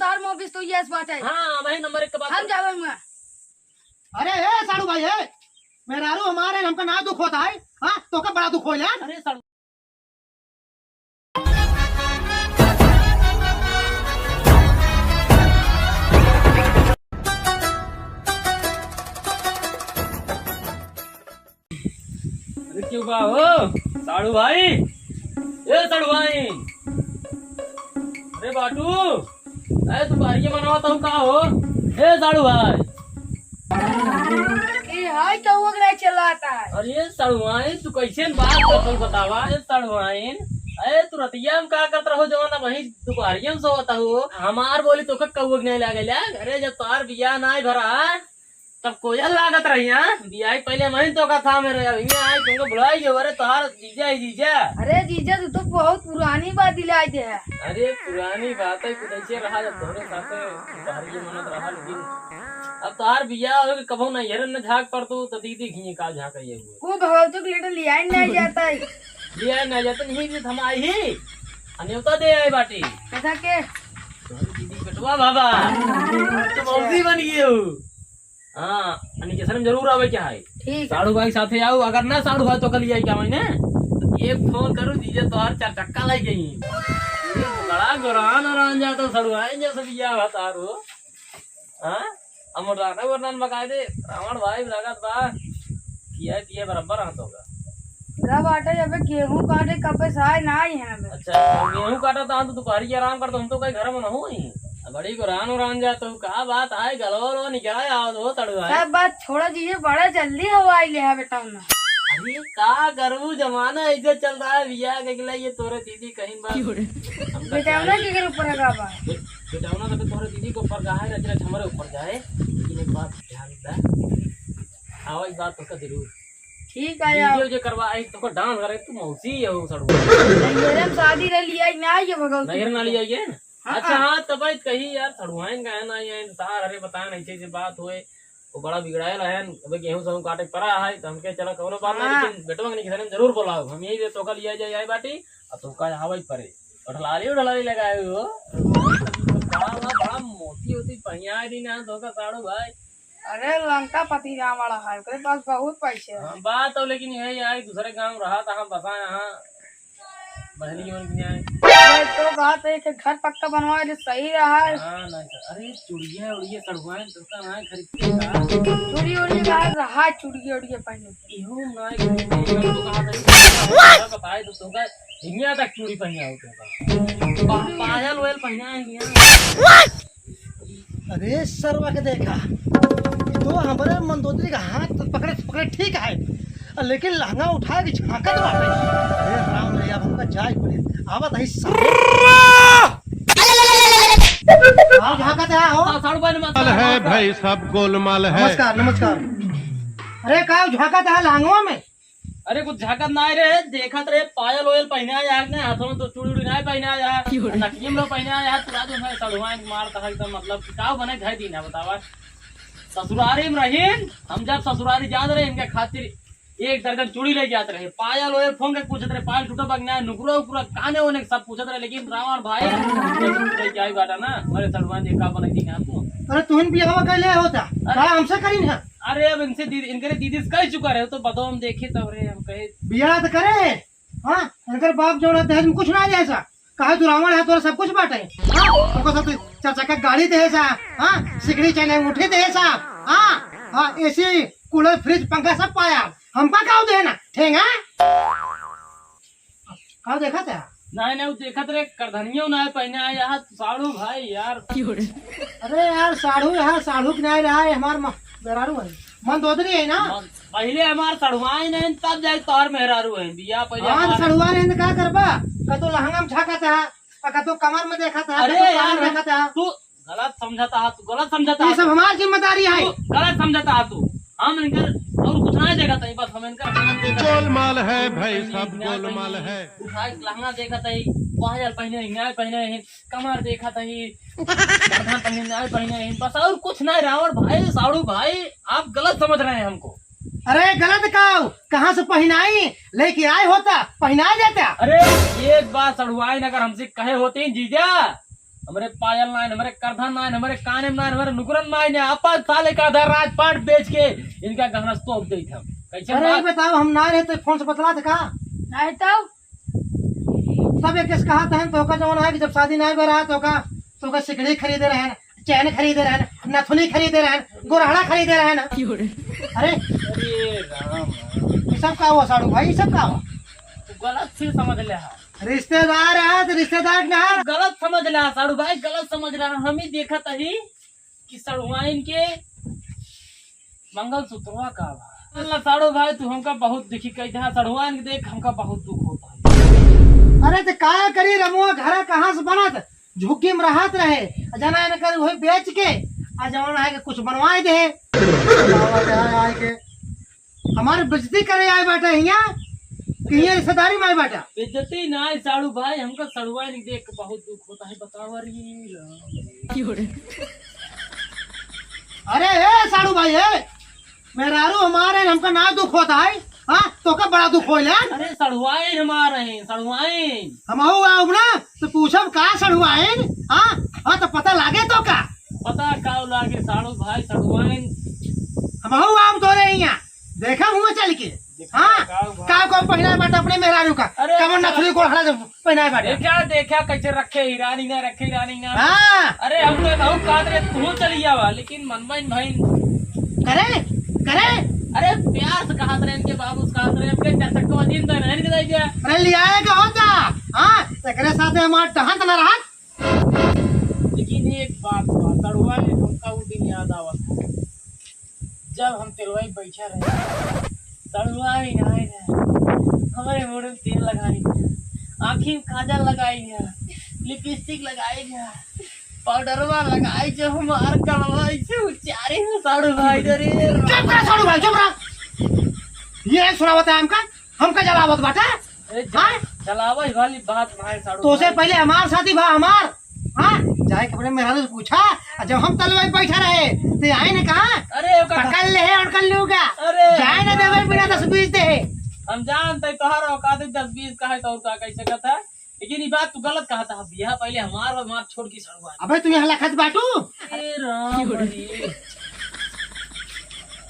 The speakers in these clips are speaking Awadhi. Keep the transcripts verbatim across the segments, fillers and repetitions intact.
तार मोबिस तो यस बात है। हाँ, वही नंबर एक के बात हम है। जावे हुआ। अरे ए साड़ू भाई, ए मेहरारू हमारे, हमका ना दुख होता है। हाँ, तोका बड़ा दुख होइला। अरे साड़ू। अरे क्यों बा हो साड़ू भाई? ए साड़ू भाई, अरे बाटू, अरे तू बाहर के बनावत हो का हो? ए साड़ू भाई, ए हाय, कौआ के नहीं चलाता है। अरे साड़ू भाई, तू कैसे बात करत हो बतावा? ए साड़ू भाई, अरे तू रतिया में का करत रहो जवाना वही दुपहरिया में सोवत हो? हमार बोली तोका कौआ के नहीं लागेला। अरे जब तोहार बियाह नाई भरा तब कोयल लागत रही, हाँ? बियाह पहले मैं तोका था मेरे, अभी आई तुमको बुलाई गयो। अरे तोहार जीजा ही जीजा। अरे जीजा, तू तो बहुत पुरानी बात दिलाई दे है। अरे पुरानी बात है, कुछ ऐसे रहा जब तोहरे साथे दुपहरिया मनत रहा, लेकिन अब तोहार बियाह हो के कबहू नैहर न झांक पड़तू तो दीदी घिये का झांक ये हुए। वो भगवती के लेटर लिया ही नहीं जाता है। लिया ही नहीं जाता, नहीं भी हम आई ही। अनेवता दे आए बाटी। कैसा के? तोहरी दीदी बेटवा बाबा। तो मौसी बन गई हो। हाँ, अनी के शर्म जरूर आवे क्या है? ठीक है। साड़ू भाई साथे आओ, अगर ना साड़ू भाई तो कल आई क्या मैंने? एक फोन करूँ जीजा तोहार चार चक्का लाई गई। बड़ा गोरान और आन जाता साड़ू भाई जैसे बियाह बता रो। हाँ? हम राना वरना बकाए दे, रावण भाई लागत बा। किया किया बराबर हाथ होगा। रा बाटे अबे गेहूं काटे कब से आए ना आई है अबे। अच्छा, गेहूं काटा था तो दुपहरी के आराम कर, तुम तो कहीं घर में न हो ही। बड़ी गोरान उरान जा तो का बात आए, गलवा लो निकला आओ दो तड़वा है। सब बात छोड़ा जीजे, बड़ा जल्दी हवा आई ले है बेटा ना। अरे का करू, जमाना ऐसे चल रहा है, बियाह के लिए ये तोरे दीदी कहीं बात। क्यों रे? हम तो बेटा ना जाए। के ऊपर लगा बा। बे-, बेटा ना तो तोरे दीदी को ऊपर कहा है, रच रच हमारे ऊपर जाए, लेकिन एक बात ध्यान रख, आवाज बात उसका जरूर। ठीक है यार। डीजे उजे करवा, आई तो डांस करे, तू मौसी है वो सड़ुआ। नैहरे में शादी रह लिया, ना ये भगवती। नैहर ना लिया ये? हाँ। अच्छा, हाँ, तब आई कही यार, सड़ुआइन का है ना, ये सार, अरे बता, नहीं से बात होए, वो बड़ा बिगड़ायल है, अबे गेहूं सहूं काटे के परा है, तो हमके चला कौनो बात ना, हाँ। लेकिन बेटवा के नहीं जरूर बुलाओ, हम यही दे तोका लिया जाए, आई बाटी, और तोका आवे परे, उठलाली, उठलाली लगाए हो, बड़ा, बड़ा मोती होती पहिया दी ना, तोका साड़ू भाई। अरे लंकापति गाँव वाला है, ओकरे पास बहुत पैसे है। हाँ, बात हो, लेकिन यही आई, दूसरे गाँव रहा था, हम बसा यहाँ बहनी और भी आए। अरे तो बात है कि घर पक्का बनवा ले, सही रहा है। हाँ, नहीं सर। अरे चुड़िया उड़िया सड़ुआइन तो का ना खरीदते का? चूड़ी उड़ी रहा, रहा चूड़ी उड़िया पहने। इहो ना खरीदते, हम तो कहा था, का भाई तो तोका हिंगिया तक चूड़ी पहना हो तोका। पा-, पायल वायल पहना है हिंगिया। अरे सरवा के देखा, ई तो हमरे मंदोदरी का हाथ पकड़े पकड़े ठीक है, लेकिन लहंगा उठा के झांकत बाटे। अरे राम रे, अब हमका जाए पड़े। आवत है सारे। आओ झांकत है, हो। सा-, साड़ू भाई नमस्कार। है भाई, सब गोलमाल है। नमस्कार, नमस्कार। अरे का झांकत है लहंगवा में? अरे कुछ झाकत नाय रे, देखत रे, पायल ओयल पहिने आया है, हाथों में तो चूड़ी उड़ी नाय पहिने आया है, क्यों रे? नकिया में लो पहिने आया है, पूरा दिन है सड़ुआइन मारता है एकदम, मतलब कि का बने घर दिन है बतावा। ससुरारी में रहीन, हम जब ससुरारी जात रहे, इनके खातिर एक दर्जन चूड़ी ले जात रहे, पायल ओयल फोन के पूछत रहे, पायल टूटा बा कि ना, नुकरा उकरा काने ओने सब पूछत रहे, लेकिन रावण भाई, ये सब पूछे क्या ही बात है ना, हमारे सड़ुआइन ये का बने दिन है आपको। अरे तुहिन बियाह कैले होता, अरे का हमसे करीन है? अरे अब इनसे दीदी, इनके दीदी से कह चुका रहे, तो बताओ हम देखे तब रे, हम कहे बियाह तो करे, हाँ, इनकर बाप जोड़ा दहेज में कुछ ना ले ऐसा, कहे तू रावण है, तोरा सब कुछ बाटे, हाँ, तुमको सब चार चक्का गाड़ी दे ऐसा, हाँ, सिकड़ी चैन अंगूठी दे ऐसा, हाँ, हाँ, एसी, कूलर, फ्रिज, पंखा सब पाया, हमका का दे ना, ठेंगा? का देखत है? नहीं, नहीं, वो देखत रहे, करधनियो ना है, पहिने आया है, साढ़ू भाई यार। अरे यार, साढ़ू यहाँ, साढ़ू के नहीं रहा है, हमार म-, मेहरारू है। मंदोदरी है ना? मन-, पहिले हमार सढ़ुआइन है, तब जाए तोहर मेहरारू है। बिया पहिले हाँ, तो हमार सढ़ुआइन है, तो का करबा? कतो लहंगा में झाँकत है, और कतो कमर में देखत है, अरे कतो कान यार, देखत है। तू गलत समझता है, तू गलत समझता ये है। सब हमार जिम्मेदारी है। तू गलत समझता है तू। हम इनकर और कुछ ना देखत है, बस हम इनकर गोलमाल है भाई, सब गोलमाल है। उठा के लहंगा देखत है, पायल पहने हैं, नाय पहने हैं, कमर देखत है, गर्दन पहने, नाय पहने हैं, बस और कुछ नहीं। रावण भाई, साढ़ू भाई, आप गलत समझ रहे हैं हमको। अरे गलत का, कहाँ से पहनाई, लेके आए होता, पहना देता। अरे एक बार सढ़ुआइन अगर हमसे कहे होते हैं, जीजा, हमरे पायल नाइन, हमरे करधन नाइन, हमरे काने में नाइन, हमरे नुकरन नाइन है। अपन साले का आधा राजपाट बेच के इनका गहना तोप देइत हम। कैसे अरे बात? बताओ, हम ना रहे तो फोन से बतला था का? नहीं तो। सब एक किस कहा था, तो का जवन है कि जब शादी ना हो रहा, तो का, तो का सिकड़ी खरीदे रहे, चैन खरीदे रहे, नथुनी खरीदे रहे, गोरहड़ा खरीदे रहे ना। अरे, अरे राम। ये सब का हुआ साढ़ू भाई, ये सब का हुआ? तू गलत से समझ ले हा। रिश्तेदार है तो रिश्तेदार ना। तू गलत समझ ले हा साढ़ू भाई, गलत समझ ले हा। हम ही देखत ही कि सड़ुआइन के मंगलसूत्रवा का बा। अल्लाह साढ़ू भाई, तू हमका बहुत दुखी कई दे हा, सड़ुआइन के देख हमका बहुत दुख होता है। अरे तो का करी, रमुआ घरा कहाँ से बनत, झुग्गी में रहत रहे, आ जना इनकर वही बेच के, आ जवन है कि कुछ बनवाए दे। आए, आए के हमारे बेइज्जती करे आए बाटे हियाँ, कि हियाँ रिश्तेदारी में आए बाटे। बेइज्जती ना है साढ़ू भाई, हमका सड़ुआइन के देख के बहुत दुख होता है, बतावा रे राम। अरे ए साढ़ू भाई, ए मेहरारू हमारे, हमका ना दुख होता है, हाँ, तोका बड़ा दुख होइला। अरे सड़ुआइन हमारे हैं, सड़ुआइन। हमहू आउब ना, तो पूछब का सड़ुआइन, हाँ, हाँ, तो पता लागे तोका। पता का लागे साढ़ू भाई, सड़ुआइन। हमहू आउब तोरे हियाँ, देखब हुआँ चल के, देखा हाँ, का हुआ? का को पहिनाए बाटे अपने मेहरारू का, अरे कमर अच्छा। नथुनी गोरहड़ा जब पहिनाए बाटे। देखा, देखा कैसे रखे ही रानी ना, रखे ही रानी ना। हाँ। अरे हम तो कहूँ कहत रहे तू चली जावा, लेकिन मनबइन भाई। करे, करे। अरे प्यार से कहत रहे इनके बाबू से कहत रहे, इनके चार चक्का दिन तो रहन के दे दिया। अरे लियाए के होता, हाँ, एकरे साथे हमार टहंत न रहत। लेकिन एक बात बा, सड़ुआइन हमका उ दिन याद आवत है। जब हम तेलवाई बैठा रहे, सड़ुआइन आए रहे, हमरे मुंह में तेल लगाई, आँखी में काजल लगाई है, लिपस्टिक लगाई है, पाउडरवा लगाई, जो हमार कलवा ऐसे उचारी है साढ़ू भाई रे। चुप रह साढ़ू भाई, चुप रह। ये सुनावत है हमका, हमका जलावत बाटे। अरे हाँ? जलावे वाली बात ना है साढ़ू तोसे भाई। पहले हमार शादी भा हमार, हाँ? जाए के अपने मेहरारू से पूछा, आ जब हम तेलवाई बैठा रहे, तो आए ने कहा, अरे ओका पकड़ ले है और कर लूगा। अरे जाए ने देवे बिना दस बीस दे। हम जानते तोहार औकात है दस बीस का है तो और का कैसे कहता है? लेकिन ये बात तू गलत कहा था, बियाह पहले हमार और हमार छोड़ की साढ़ू भाई। अबे तू यहाँ लखत बाटू? अरे राम रे।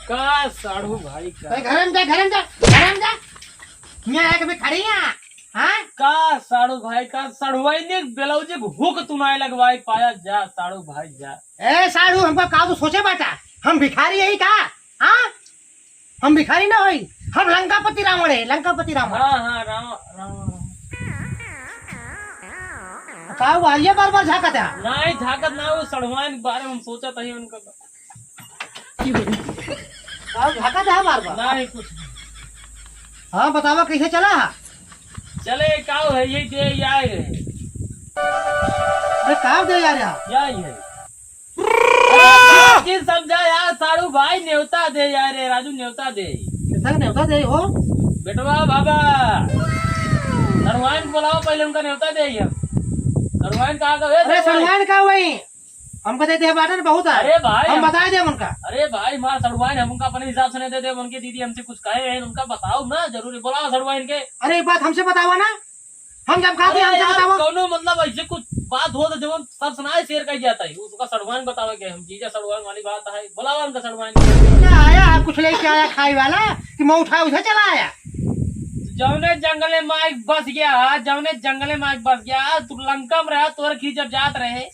का साढ़ू भाई का? भाई घर में जा, घर में जा, घर में जा। यहाँ एक भी खड़ी है, हाँ? का साढ़ू भाई का, सड़ुआइन के ब्लाउज के हुक तू ना लगवाई पाया, जा साढ़ू भाई जा। ए साढ़ू, हमका का तू सोचे बाटा? हम भिखारी यही का? हाँ? हम भिखारी ना होई, हम लंकापति रावण है, लंकापति रावण। हाँ, हाँ, रावण, रावण। का हुआ? ये बार बार झाँकत है? नहीं, झाँकत ना, वो सड़ुआइन के बारे में हम सोचत ही उनका। का झाँकत है बार बार? नहीं, कुछ नहीं। हाँ, बतावा कैसे चला? चले, का है, ये दे, ये आए रहे। अरे, का दे यार, यार? क्या ही है? अरे, समझा यार, साढ़ू भाई, नेवता दे यार, रे राजू, नेवता दे। कितना नेवता दे हो? बेटवा, बाबा, सड़ुआइन को बुलाओ, पहले उनका नेवता दे हम। सड़ुआइन कहाँ का? ए, अरे, सड़ुआइन का वही? हमका दे दे, बाटन बहुत है। अरे भाई, हम हम बताए दे उनका। अरे भाई, मार सड़ुआइन, हम उनका अपने हिसाब से नहीं दे दे, उनके दीदी हमसे कुछ कहे हैं, उनका बताओ ना, जरूरी बुलाओ सड़ुआइन के। अरे, एक बात हमसे बतावा ना, हम जब खाते अरे हमसे यार, बतावा। कौनो मतलब ऐसे कुछ बात हो तो जवन सब सुनाए शेयर कर जाता है, उसका सड़ुआइन बतावे के, हम जीजा सड़ुआइन वाली बात है, बुलावा उनका सड़ुआइन। क्या आया है, कुछ लेके आया खाए वाला कि मैं उठा उसे चला आया? जौने जंगले माइक बस गया, जौने जंगले माइक बस गया, तू लंका में रहा, तोर खींच जब जात रहे,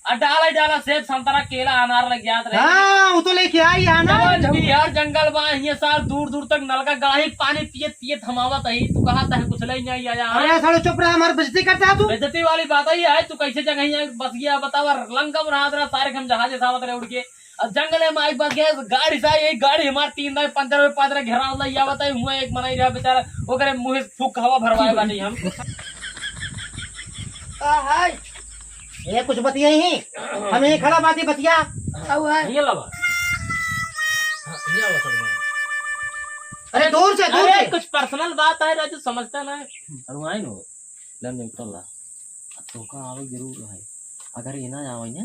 आ डाला डाला सेब, संतरा, केला, अनार लग जात रहे। हाँ, वो तो लेके आई है ना। जवन बिहार जंगल बा, ये साल दूर दूर तक नलका गाड़ी पानी पियत पियत हम आवत ही। तू कहा था कुछ ले नहीं आया है। अरे साले चुप रहा, हमारी बेइज्जती करता है तू। बेइज्जती वाली बात ही है, तू कैसे जगह यहाँ बस गया बतावा, लंका में रहा सारे हम जहाज सावत रहे उड़ के। अब जंगल में आई बस गया, गाड़ी से एक गाड़ी हमार तीन दाई पंचर में पाँच दाई घेराव लग आवत है, हुआ एक मनई रहा बेचारा, ओकरे मुँह से फूक हवा भरवाए बानी हम। का है? ये कुछ बतिया ही, हम यहीं खड़ा बात ही बतिया। का हुआ है? ये लावा। हाँ, ये लावा सड़ुआइन। अरे दूर से, दूर अरे से। कुछ पर्सनल बात है राजू, समझता ना है। सड़ुआइन हो, ले नेवता ला। अब तोका आवे जरूर है। अगर ये ना आवे ना,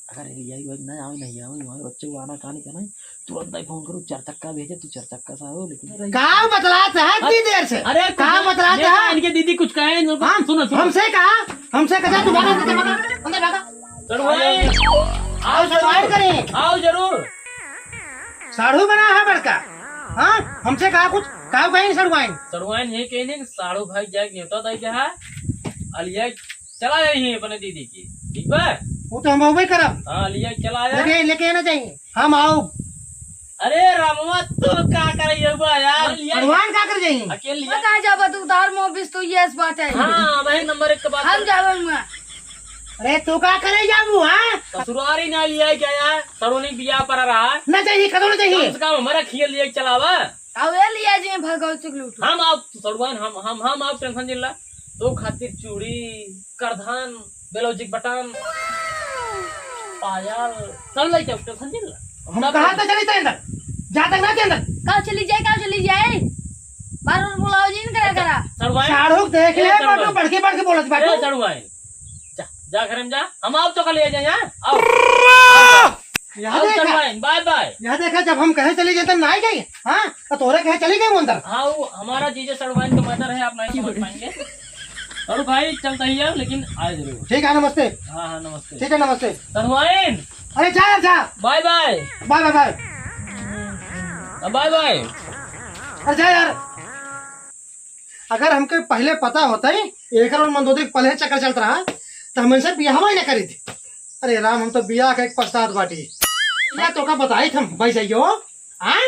अगर ये, ये ना आवे, नहीं आवे, हमारे बच्चे को आना कहाँ नहीं करना है, तुरंत ही फोन करो, चार चक्का भेजे, तू चार चक्का से आओ, लेकिन का बतलात है इतनी देर से? अरे, कुछ का नहीं, बतलात ये है? इनके दीदी कुछ कहे, इनको हम, सुनो, सुनो। हमसे कहा, हमसे कहा, तू भागा, अंदर भागा, अंदर भागा। सड़ुआइन। आओ, आओ, सड़ुआइन सड़ुआइन। करें। आओ जरूर। साढ़ू बना है बड़का। हाँ, हमसे कहा कुछ, का कहीं सड़ुआइन? सड़ुआइन ये कहीं नहीं कि साढ़ू भाई जाए न्योता दे के है, अलिया चला जाई ही अपने दीदी की, ठीक बा? वो तो हम अउबे करब। हाँ, अलिया चला जाए। लेके, लेके ना जाई, हम आओ। अरे रामवा, तू का करे ये बा यार? अलिया सड़ुआइन का कर जाई? अकेले वो लिया। कहाँ जाबा तू? उधार मोबिस तो यस बात है। हाँ, वही नंबर एक के बात हम कर। जाबा हुआ। अरे तू का करे जाबू, हाँ? ससुरारी ना लिया क्या यार? सड़ुआइन बियाह पर रहा। ना चाहिए, कदम ना चाहिए। कम से कम हमारा खिया लिया चलावा। अब ये लिया जी भगवती के लूट। हम आप सड़ुआइन, हम, हम, हम आप टेंशन जिन ला। तो खातिर चूड़ी, करधन, ब्लाउज के बटन, पायल, सब लई जाओ, टेंशन जिन ला। हम सब कहा लई तो चली जाए अंदर, जा तक ना के अंदर। का चली जाए, का चली जाए? बार बार बुलाओ जी, इनकरा करा। सड़ुआइन। साढ़ू देख ए, ले, सड़ुआइन। बाटू बढ़ के, बढ़ के बोलत बाटू। ए, सड़ुआइन। जा, जा घर में जा, हम आप तो का ले जाए, हाँ? आओ। यहाँ आओ देखा। सड़ुआइन, बाय बाय। यहाँ देखा, जब हम कहे चली जाए, तब ना आई गई, हाँ? तो तोरे कहे चली गई वो अंदर। हाँ, वो हमारा जीजा सड़ुआइन का मैटर है, आप नहीं समझ पाएंगे। सड़ू भाई, चलता ही है, लेकिन आए जरूर। ठीक है, नमस्ते। हाँ, हाँ, नमस्ते। ठीक है, नमस्ते। सड़ुआइन। अरे जा यार, जा। Bye bye. Bye, bye, bye. Bye bye. अरे जा यार। अगर हमके पहले पता होता ही, एक और मंदोदरी के पहले चक्कर चलत रहा, तो हम इनसे बियाह ही ना करी थी। अरे राम, हम तो बियाह के एक पछतात बाटी। या तो का बताई हम, भाई जाइयो, हाँ?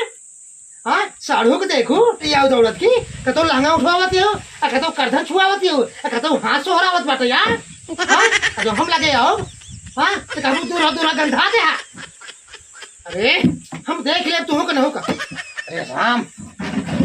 हाँ, साढ़ू के देखू, ये आओ दौड़त की, कतो लहंगा उठवावत हो, आ कतो करधन छुआवत हो, आ कतो हाथ सोहरावत बाटे यार। हाँ, आ जो हम लगे आओ, हाँ, तो कहू दूर हो, दूर हो, गंधा दे हा। अरे, हम देख ले, तू हो के न हो का। अरे राम,